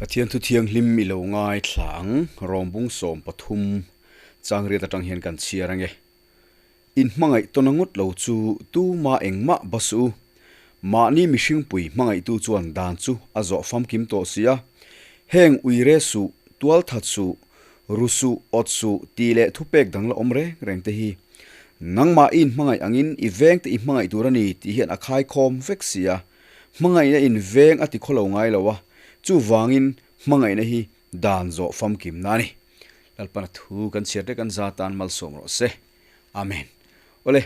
Pathian thu thianghlim i lo ngaithla ang, Rawmbung 13 changriat atang hian kan chhiar ange. In hmangaih tawn a ngawt lo chu tuma engmah ba suh u. Mahni mihringpui hmangaihtu chuan dan chu a zawh famkim tawh si a. Heng uire suh, tualthat suh, ru suh, awt suh tih leh thupek dang la awm reng reng te hi nangmah i inhmangaih angin i vengte i hmangaih tur a ni tih hian a khaikhawm vek si a. Hmangaihna in veng a ti khawlo ngai lo a, chuvangin hmangaihna hi dan zawh famkimna a ni. Lalpana thu kan chhiar te kan za tan malsawm rawh se. Amen. Awle,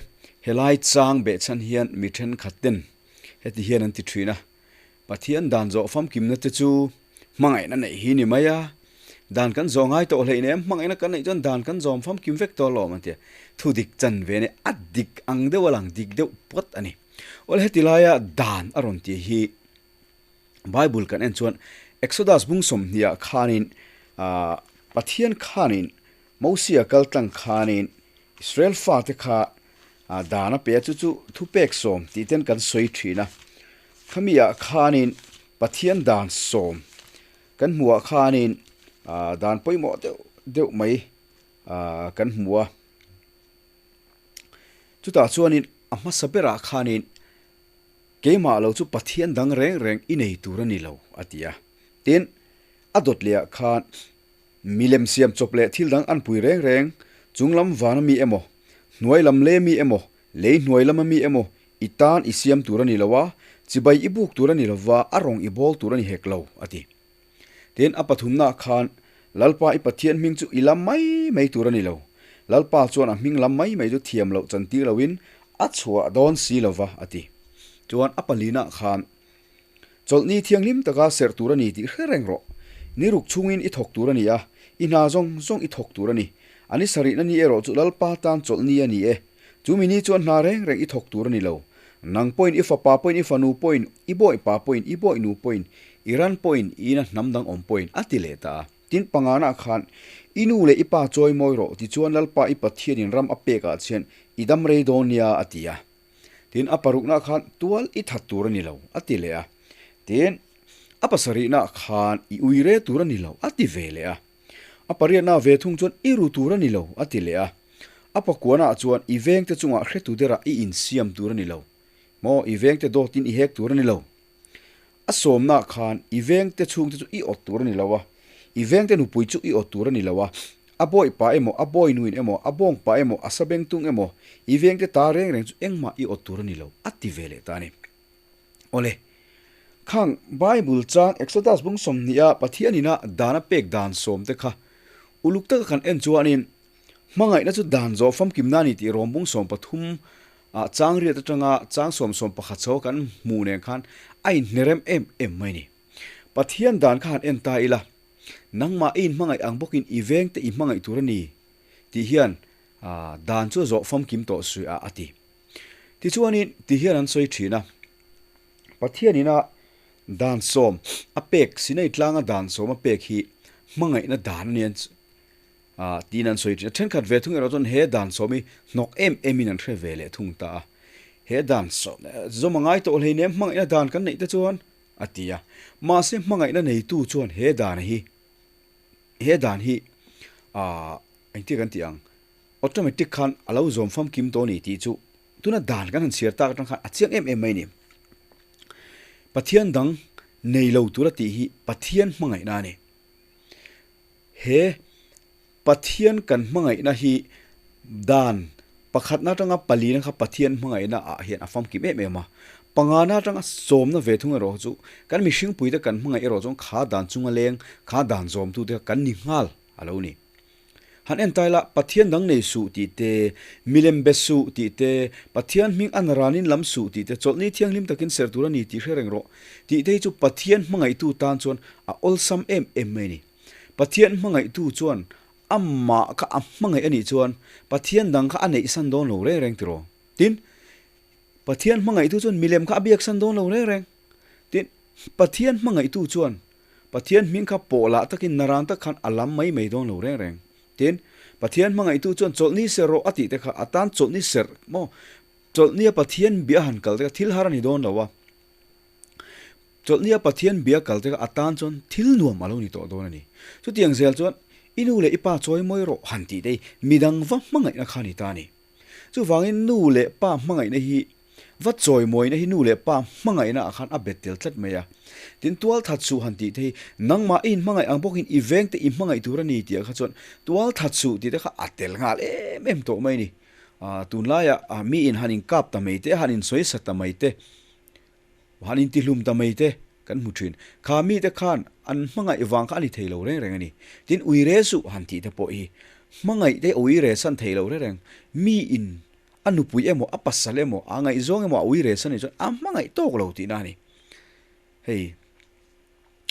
helai chang behchhan hian mi thenkhat ten heti hian an ti thin a, Pathian dan zawh famkimna te chu hmangaihna neih hi ni mai a, dan kan zawh ngai tawh hleih nem, hmangaihna kan neih chuan dan kan zawm famkim vek tawh alawm an ti a. Thu dik chan ve nia, a dik ang deuh a lang dik deuh pawt a ni. Awle, heti laia dan a rawn tih hi Bible kan en chuan Exodus bung sawmhnih ah khanin ah Pathian khanin Mosia kal tlang khanin Israel fate kha ah dan a pe a chu chu thupek sawm tih ten kan sawi thin a khami ah khanin Pathian dan sawm kan hmuh ah khanin ah dan pawimawh deuh deuh mai ah kan hmu a chutah chuanin a hmasa berah khanin Keimah lo chu Pathian dang reng reng i nei tur a ni lo, a ti a. Tin, a dawt lehah khan milem siam chawp leh thil dang an pui reng reng, chung lam vana mi emaw, hnuai lam le mi emaw, lei hnuai lama mi emaw i tan i siam tur a ni lo a, chibai i buk tur a ni lo va, a rawng i bawl tur a ni hek lo, a ti. Tin, a pathumnaah khan Lalpa i Pathian hming chu i lam mai mai tur a ni lo. Lalpa chuan a hming lam mai mai chu thiam loh chantir loin a chhuah dawn si lo va, a ti. Chuan a palinaah khan Chawlhni thianghlim taka serh tur a ni tih hre reng rawh. Ni ruk chhungin i thawk tur a ni a, i hna zawng zawng i thawk tur a ni. A ni sarihna ni erawh chu Lalpa tan chawlhni a ni e. Chu mi ni chuan hna reng reng i thawk tur a ni lo. Nang pawhin i fapa pawhin i fanu pawhin i bawipa pawhin i bawihnu pawhin i ran pawhin i ina hnam dang awm pawhin a ti leh ta a. Tin pangana khan i nu leh i pa chawi mawi rawh tichuan Lalpa i Pathianin ram a pekah chian i dam rei dawn nia a ti a. Tin a parukna khan tual i that tur a ni lo a ti leh a. Tin a pasarihna khan i ui re tur a ni lo a ti ve leh a. A pariatna ve thung chuan i ru tur a ni lo a ti leh a. A pakuanah chuan i vengte chungah hretu derah i insiam tur a ni lo. Maw, i vengte dawtin i hek tur a ni lo. A sawmnaah khan i vengte chhungte chu i awt tur a ni lo a, i vengte nupui chu i awt tur a ni lo a, a bawipa emaw, a bawinuin emaw, a bawngpa emaw, a sabengtung emaw, i vengte ta reng reng chu engmah i awt tur a ni lo, a ti ve leh ta a ni. Awle, khang Bible chang Exodus bung 20 a Pathianina dan a pek dan sawmte kha uluk taka kan en chuanin Hmangaihna chu dan zawh famkimna a ni tih Rawmbung 13 ah chang riat atanga chang 11 chho kan hmuh nen khan a inhnerem em em mai ni. Pathian dan kha han en ta ila, nangmah i inhmangaih ang bawkin i vengte i hmangaih tur a ni tih hian dan chu a zawh famkim tawh suih a a ti. Tichuanin ti hian an sawi thin a, Pathianina dan sawm a pek, Sinai tlanga dan sawm a pek hi hmangaihna dan a ni. A, tiin an sawi thin a. Thenkhat ve thung erawh chuan he dan sawm hi hnawk em emin an hre ve leh thung ta a. He dan sawm, zawm a ngai tawh hleinem hmangaihna dan kan neih te chuan, a ti a. Mahse hmangaihna neitu chuan he dan hi, he dan hi, ah, engtia kan tih ang, automatic khan a lo zawm famkim tawh a ni tih chu tuna dan kan han chhiar tak atang khan a chiang em em mai a ni. Pathian dang nei lo tura tih hi Pathian hmangaihna a ni. He Pathian kan hmangaihna hi dan pakhatna atanga palina kha Pathian hmangaihna ah hian a famkim em em a. Pangana atanga sawmna ve thung erawh chu kan mihringpuite kan hmangaih erawh chuan kha dan chunga leng, kha dan zawmtute kha kan ni nghal a lo ni. Han en taila Pathian dang nei suh tih te, milem be suh tih te, Pathian hming a naranin lam suh tih te, chawlhni thianghlim takin serh tur a ni tih hre reng rawh tih te hi chu Pathian hmangaihtu tan chuan a awlsam em em mai a ni. Pathian hmangaihtu chuan amah kha a hmangaih a nih chuan Pathian dang kha a neihsan dawn lo reng reng tiraw? Tin, Pathian hmangaihtu chuan milem kha a biaksan dawn lo reng reng. Tin, Pathian hmangaihtu chuan Pathian hming kha pawhlah takin naran tak khan a lam mai mai dawn lo reng reng. Tin, Pathian hmangaihtu chuan chawlhni serh rawh a tih te kha a tan chawlhni serh maw? Chawlhnia Pathian bia han kal te kha thil har a ni dawn lo a. Chawlhnia Pathian bia kal te kha a tan chuan thil nuam a lo ni tawh dawn a ni. Chutiang zel chuan i nu leh i pa chawi mawi rawh han tih te hi midang va hmangaihna kha a ni ta a ni. Chuvangin nu leh pa hmangaihna hi va chawi mawina hi nu leh pa hmangaihna ah khan a bet tel tlat mai a. Tin tualthat suh han tih te hi nangmah i inhmangaih ang bawkin i veng te i hmangaih tur a ni tih ah kha chuan tualthat suh tih te kha a tel nghal em em tawh mai a ni. Tunlaiah mi in han inkap ta mai te, han insawi sa ta mai te, Han intihlum ta mai te kan hmu thin. Kha mite khan an hmangaih vang kha a ni thei lo reng reng a ni. Tin, uire suh han tih te pawh hi hmangaih te uire san thei lo reng reng. Mi in a nupui emaw, a pasal emaw, a ngaihzawng emaw a uire san nih chuan a hmangaih tawk lo tihna a ni. Hei,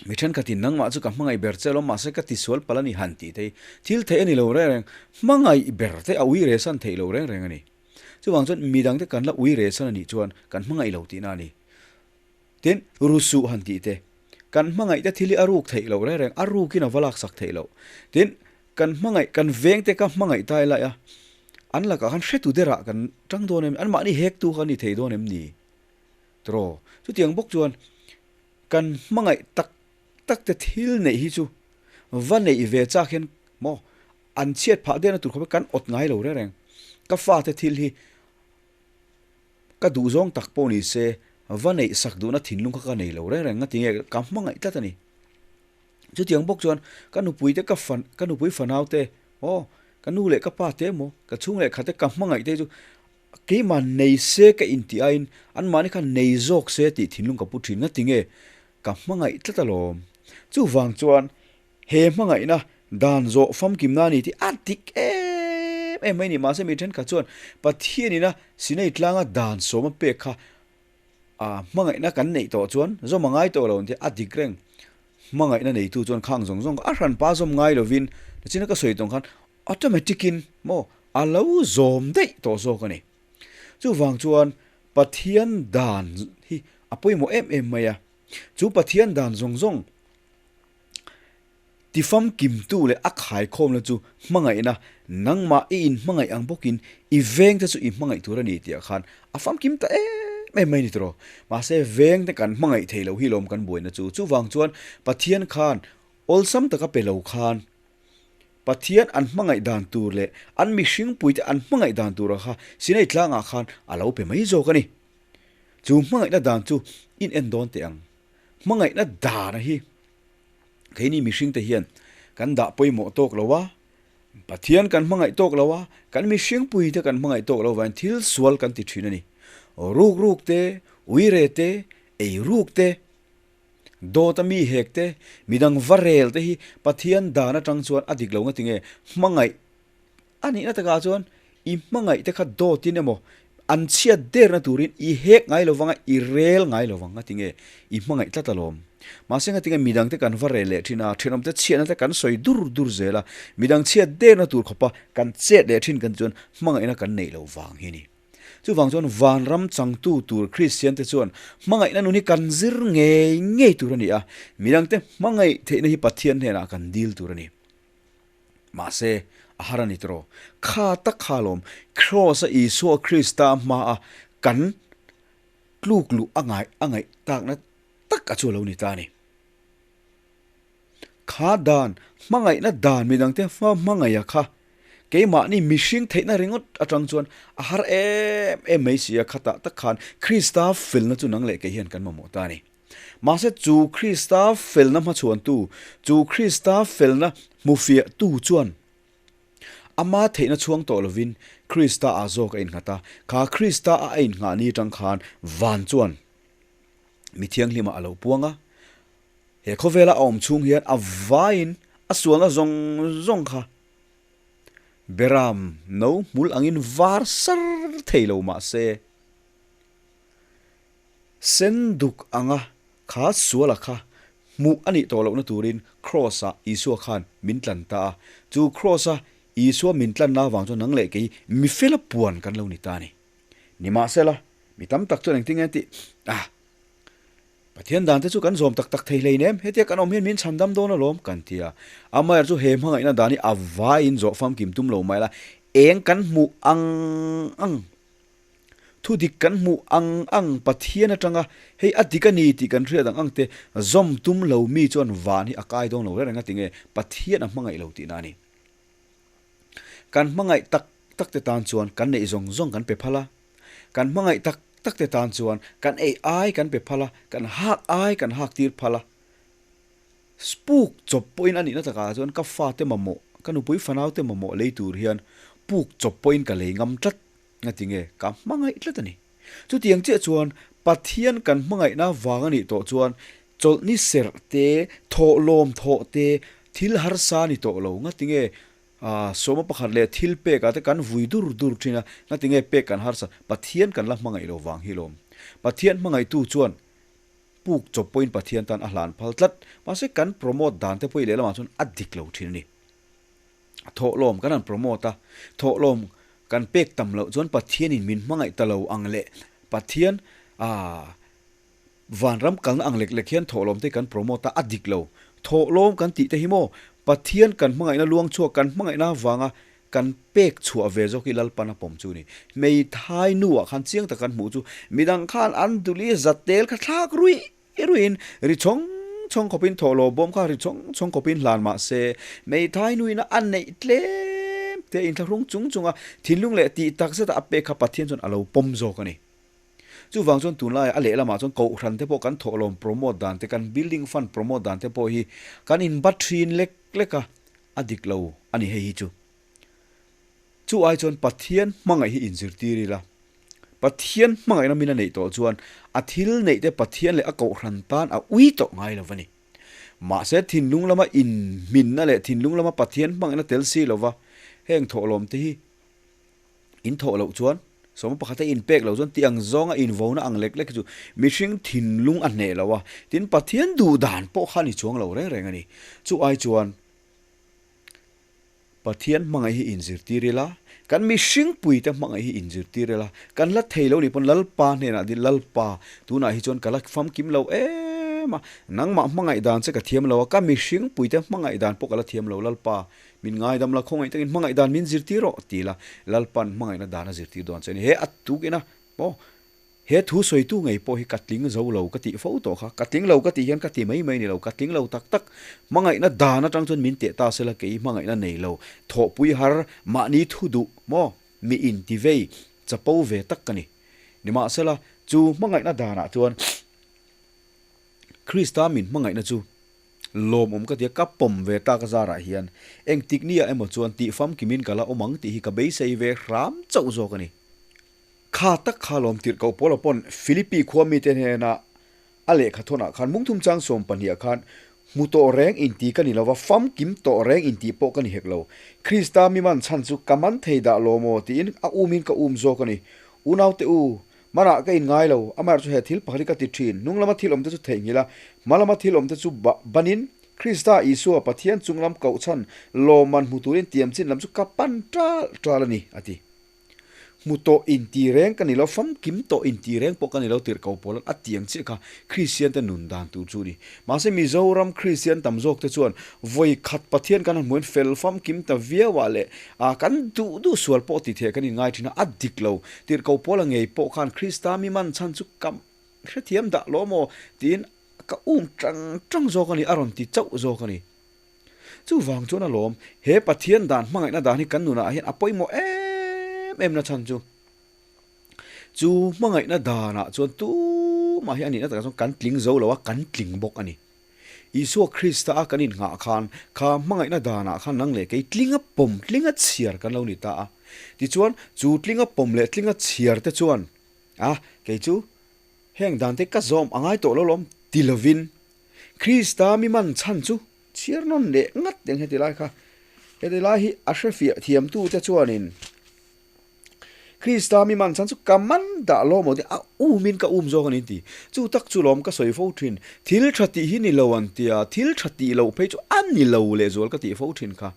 mi thenkhatin nangmah chu ka hmangaih ber che alawm mahse ka tisual palh a ni han tih te hi thil theih a ni lo reng reng. Hmangaih ber te a uire san theih lo reng reng a ni. Chuvang chuan midangte kan la ui reh san a nih chuan kan hmangaih lo tihna a ni. Tin, rusuh han tih te, kan hmangaihte thil hi a ruk theih loh reng reng, a rukin a va laksak theih loh. Tin, kan hmangaih, kan vengte kha hmangaih ta ila a, an lakah khan hretu derah kan tang dawn em ni? Anmahni hektu kha a ni thei dawn em ni? Tiraw? Chutiang bawk chuan kan hmangaih tak takte thil neih hi chu va neih ve chak hian maw An chhiat phah deuhna tur khawp hi kan awt ngai lo reng reng. Ka fate thil hi ka duhzawng tak pawh ni se, va neih sak duhna thinlung kha ka nei lo reng reng. Ngatinge ka hmangaih tlat a ni. Chutiang bawk chuan ka nupui te ka fan ka nupui fanau te aw ka nu leh ka pa te emaw ka chhung leh khat te ka hmangaih te chu keimah nei se ka intih aiin anmahni kha nei zawk se tih thinlung ka pu thin. Ngatinge ka hmangaih tlat alawm. Chuvang chuan He hmangaihna dan zawh famkimna a ni tih a dik em em mai a ni. Mahse mi thenkhat chuan Pathianina Sinai tlanga dan sawm a pek kha a hmangaihna kan neih tawh chuan zawm a ngai tawh lo ang tih a dik reng. Hmangaihna neitu chuan khang zawng zawng kha a hranpa zawm ngai lovin nachina ka sawi tawng khan automatic in maw a lo zawm daih tawh zawk a ni. Chuvang chuan Pathian dan hi a pawimawh em em mai a. Chu Pathian dan zawng zawng Tifamkimtu leh a khaikhawmna chu hmangaihna, nangmah i inhmangaih ang bawkin i vengte chu i hmangaih tur a ni tihah khan a famkim ta em em mai a ni tawh. Mahse, vengte kan hmangaih thei lo hi lawm kan buaina chu. Chuvang chuan Pathian khan awlsam taka pe lo khan Pathian an hmangaih dan tur leh an mihringpuite an hmangaih dan turah kha Sinai tlangah khan a lo pe mai zawk a ni. Chu hmangaihna dan chu in en dawn teh ang. Hmangaihna dana hi keini mihringte hian kan dah pawimawh tawk lo a, Pathian kan hmangaih tawk lo a, kan mihringpuite kan hmangaih tawk lo vangin thil sual kan ti thin a ni. Ruk ruk te, uire te, ei ruk te, dawt a mi hek te, midang va rel te hi Pathian dan atang chuan a dik lo nga tinge hmangaih A nihna takah chuan i hmangaih te kha dawtin emaw an chhiat derna turin i hek ngai lo vang a, i rel ngai lo vang a tinge i hmangaih tlat alawm. Mahse ngatinge midang te kan va rel leh thin a, thenawm te chhiatna te kan sawi dur dur zel a, midang chhiat derna tur khawpa kan chet leh thin kan chuan hmangaihna kan neih loh vang hi a ni. Chuvang chuan vanram changtu tur Kristian te chuan hmangaihna nun hi kan zir ngei ngei tur a ni a, midang te hmangaih theihna hi Pathian hnenah kan dil tur a ni. Mahse, a har a ni tawh. Kha tak kha alawm, Kraws-a Isua Krista hmaa kan tluk luh a ngai a ngaih takna tak a chu a lo ni ta a ni. Kha dan, hmangaihna dan midangte hma hmangaiha kha keimahni mihring theihna ringawt atang chuan a har em em mai si a, khatah tak khan Krista felna chu nang leh kei hian kan mamawh ta a ni. Mahse chu Krista felna hmachhuantu, chu Krista felna hmufiahtu chuan ama theihna chhuang tawh lovin Krista ah zawk a innghat a. Kha Krista a a innghah ni atang khan van chuan mi thianghlimah a lo puang a. He khawvela a awm chhung hian a vaiin a sualna zawng zawng kha beram no hmul angin var sar thei lo mahse, Sen duk anga kha suala kha hmuh a nih tawh lohna turin Kraws-ah Isua khan min tlan ta a. Chu Kraws-a Isua min tlanna avang chuan nang leh kei mi fela puan kan lo ni ta a ni. Nimahsela, mi tam tak chuan engtin nge tih? Ah! Pathian dante chu kan zawm tak tak thei hleinem, hetia kan awm hian min chhandam dawn alawm kan ti a. Amaherawhchu chu he hmangaihna dan hi a vaiin zawh famkim tum lo mai la, eng kan hmuh ang ang. Thu dik kan hmuh ang ang Pathian atanga hei a dik a ni tih kan hriat ang ang te zawm tum lo mi chuan van hi a kai dawn lo reng reng a tinge Pathian a hmangaih lo tihna a ni. Kan hmangaih tak tak te tan chuan kan neih zawng zawng kan pe phal a, kan hmangaih tak tak te tan chuan kan ei ai kan pe phal a, kan hak ai kan hak tir phal a. Puk chawp pawhin a nihna takah chuan ka fate mamawh, ka nupui fanaute mamawh lei tur hian puk chawp pawhin ka lei ngam tlat. Ngatinge ka hmangaih tlat a ni. Chutiang chiah chuan Pathian kan hmangaihna vang a nih tawh chuan chawlhni serh te, thawhlawm thawh te, thil harsa a ni tawh lo. Ngatinge sawma pakhat leh thil pekah te kan vui dur dur thin a, ngatinge pek kan harsa, Pathian kan la hmangaih lo vang hi lawm. Pathian hmangaihtu chuan puk chawp pawhin Pathian tan a hlan phal tlat. Mahse kan promote dan te pawh i lehlamah chuan a dik lo thin a ni. Thawhlawm kan han promote a, thawhlawm kan pek tam loh chuan Pathianin min hmangaih ta lo ang leh Pathian aah vanram kalna ang lek lek hian thawhlawm te kan promote a, a dik lo. Thawhlawm kan tih te hi maw Pathian kan hmangaihna luang chhuak kan hmangaihna avanga kan pek chhuah ve zawk hi Lalpan a pawm chu a ni. Hmeithai nuah khan chiang tak kan hmuh chu midang khan an duli zatel kha thlak ruih I ruiin ri chhawng chhawng khawpin thawh lo bawm kha ri chhawng chhawng khawpin hlan mah se, Meithai nuina a neih tlem te inthlahrung chung chunga thinlung leh tih tak zeta a pek kha Pathian chuan a lo pawm zawk a ni. Chuvang chuan tunlaiah a lehlamah chuan Kohhran te pawh kan thawhlawm promote dan te, kan building fund promote dan te pawh hi kan inbat thin lek lek a, a dik lo a ni hei hi chu. Chu ai chuan Pathian hmangaih hi inzirtir ila, Pathian hmangaihna min a neih tawh chuan a thil neih te Pathian leh a kohhran tan a ui tawh ngai lo a ni. Mahse thinlung lama inhminna leh thinlung lama Pathian hmangaihna tel si lova heng thawhlawm te hi in thawh loh chuan sawma pakhata inpek loh chuan tiang zawnga invona ang lek lek hi chu mihring thinlung a hneh lo a, tin Pathian duhdan pawh kha a ni chuang lo reng reng a ni. Chu ai chuan. Pathian hmangaih hi inzirtir ila, kan mihringpuite hmangaih hi inzirtir ila, kan la thei lo nih pawn Lalpa hnenah din Lalpa, tunah hi chuan ka la famkim lo em a, nangmah hmangaih dan che ka thiam lo a, ka mihringpuite hmangaih dan pawh ka la thiam lo, Lalpa, min ngaidam la, khawngaih takin hmangaih dan min zirtir rawh ti la, Lalpa'n hmangaihna dan a zirtir dawn che a ni. He a tukina maw? He thu sawitu ngei pawh hi ka tling zo lo ka tih fo tawh kha, ka tling lo ka tih hian ka ti mai mai ni lo, ka tling lo tak tak. Hmangaihna dan atang chuan min teh ta sela kei hmangaihna nei lo, thawhpui har, mahni thu duh maw, mi inti vei, chapo ve tak ka ni. Nimahsela, chu hmangaihna danah chuan Krista min hmangaihna chu lawmawm ka ti a, ka pawm ve tak a zarah hian engtik nia emaw chuan tih famkimin ka la awm ang tih hi ka beisei ve hram chauh zawk a ni. Kha tak kha lawm tirh koh Paula pawn Philippi khua mite hnena a lehkha thawnah khan mungthum chang 12ah khan, Hmu tawh reng inti ka ni lova, famkim tawh reng inti pawh ka ni hek lo. Krista mi man chhan chu ka man thei dah lo maw tiin a umin ka um zawk a ni. Unaute u, manah ka inngai lo, amaherawhchu he thil pakhat hi ka ti thin, hnung lama thil awmte chu theihnghilh a, hma lama thil awmte chu banin Krista Isua Pathian chunglam koh chhan lawmman hmu turin tiamchin lam chu ka pan tal tal a ni, a ti. Hmu tawh inti reng ka ni lo, famkim tawh inti reng pawh ka ni lo tirh ko pawlan a tiang chiah kha Kristian te nun dan tur chu a ni. Mahse Mizoram Kristian tam zawk te chuan vawi khat Pathian kan han hmuhin fel famkim ta viau ah leh ah kan duh duh sual pawh ti thei ah kan inngai thin a, a dik lo. Tirh ko pawla ngei pawh khan Krista mi man chhan chu ka hrethiam dah lo maw tiin ka um tang tang zawk a ni, a rawn ti chauh zawk a ni. Chuvang chuan alawm, he Pathian dan hmangaihna dan hi kan nunah hian a pawimawh em em na chhan chu. Chu hmangaihna danah chuan tumah hi a nihna takah chuan kan tling zo lo a, kan tling bawk a ni. Isua Krista a kan innghah khan kha hmangaihna danah khan nang leh kei tlinga pawm, tlinga chhiar kan lo ni ta a. Tichuan, chu tlinga pawm leh tlinga chhiar te chuan, a, kei chu heng dan te ka zawm a ngai tawh lo lawm ti lovin, Krista mi man chhan chu chhiar nawn leh ngat eng heti lai kha. Heti lai hi a hre fiah thiamtu te chuanin Krista mi man chhan chu ka man dah lo maw tih a umin ka um zawk a ni an ti. Chu tak chu lawm ka sawi fo thin. Thil tha tih hi ni lo an tia, thil tha tih loh phei chu a ni lo lehzual ka tih fo thin kha.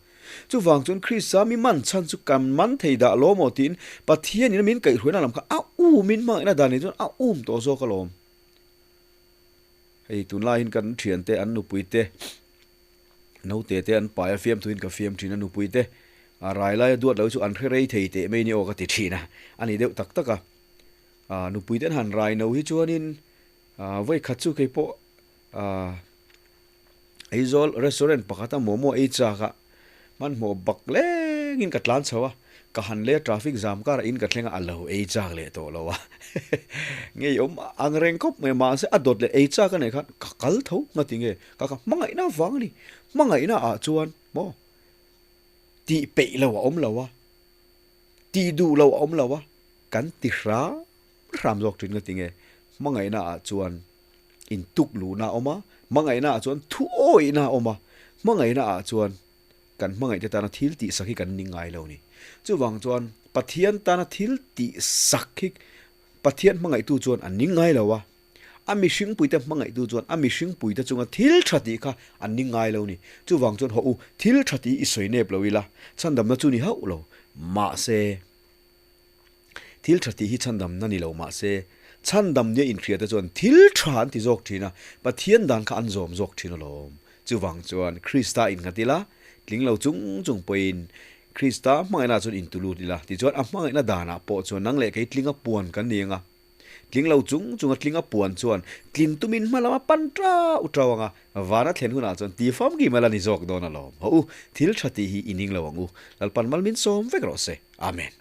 Chuvang chuan Krista mi man chhan chu kan man thei dah lo maw tiin Pathianin a min kaihhruaina lam kha a umin hmangaihna dan nen chuan a um tawh zawk alawm. Hei tunlaiin kan thiante an nupui te naute te an pai a fiam thuin ka fiam thin a nupui te a rai laia duat lo chu an hre rei thei teh mai ni aw ka ti thin a a ni deuh tak tak a. Nupui ten han rai no hi chuanin vawi khat chu kei pawh Aizawl restaurant pakhata momo ei chak a, hmanhmawh bak lengin ka tlan chho a, ka han leh a traffic jam karah in ka thleng a, a lo ei chak leh tawh lo a, ngei awm ang reng khawp mai mahse a dawt leh ei chak a neih khan ka kal tho ngati nge ka ka hmangaihna vang a ni, hmangaihna ah chuan maw tih peih lo a awm lo a, tih duh lo a awm lo a, kan ti hram hram zawk thin ngati nge hmangaihna ah chuan. Intuk luhna a awm a, hmangaihna ah chuan thu awihna a awm a, hmangaihna ah chuan kan hmangaihte tana thil tihsak hi kan ning ngai lo ni. Chuvang chuan Pathian tana thil tihsak hi Pathian hmangaihtu chuan an ning ngai lo a, a mihringpuite hmangaihtu chuan a mihringpuite chunga thil tha tih kha an ning ngai lo ni. Chuvang chuan hawh u, thil tha tih i sawi nep lo ila, chhandamna chu ni hauh lo. Mahse. Thil tha tih hi chhandamna ni lo mah se, chhandam nia inhriate chuan thil tha an ti zawk thin a, Pathian dan kha an zawm zawk thin alawm. Chuvang chuan Krista innghat ila, tling lo chung chung pawhin Krista hmangaihnaah chuan intu lut ila, tichuan a hmangaihna danah pawh chuan nang leh kei tlinga puan kan ni ang a. Tling lo chung chunga tlinga puan chuan tlin tumin hma lama pan tau tau ang a, vana thlen hunah chuan ti famkim a la ni zawk dawn alawm. Haw u, thil tha tih hi i ning lo ang u. Lalpan mal min sawm vek rawh se. Amen.